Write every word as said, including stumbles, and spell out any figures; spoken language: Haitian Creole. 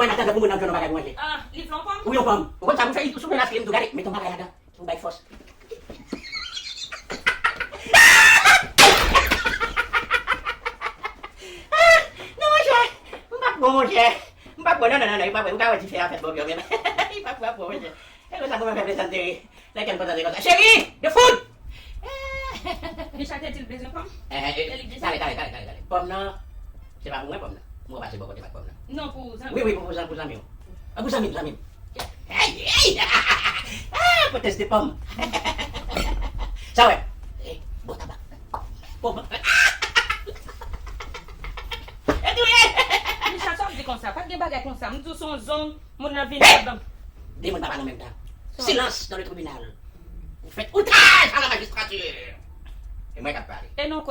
Mwen nan tanzan pou moun nan jwenn yon bagay pou manje. Ah, li vle yon pòm? Wi, yon pòm. Ou konn sa pou fè, sou fè laskrim tou, gade, met yon bagay ladan. Pou bay fòs. Ah, non, monchè. M p ap bon, monchè. M p ap bon, non, non, non, non, li pa bon. Ou ka wè dife a fèt bò kè w menm. Li pa, pa bon, monchè. E konsa pou mwen fè plezantri. Lè kè m kontan se konsa. Cheri, de food! Micha te di l bezwen pòm? Eh, eh, eh, tale, tale, tale, tale, tale. Pòm nan, se pa pou mwen pòm nan. Mwen pase bò kote m ak pòm nan. Non, pou zanmi. Wi, wi, pou, pou zan-, pou zanmi w. Ah, pou zanmi m, zanmi m. Hey, hey! Ah, pou teste pòm. Sa wè. Eh, bon tabak. Pòm. E touye! Micha, sa w ap di konsa? Pa t gen bagay konsa. M di w se yon zong. Moun nan vin ladan. De moun pa pale an menm tan. Silence dans le tribunal. Vous faites outrage à la magistrature. E mwen k ap pale. E non kot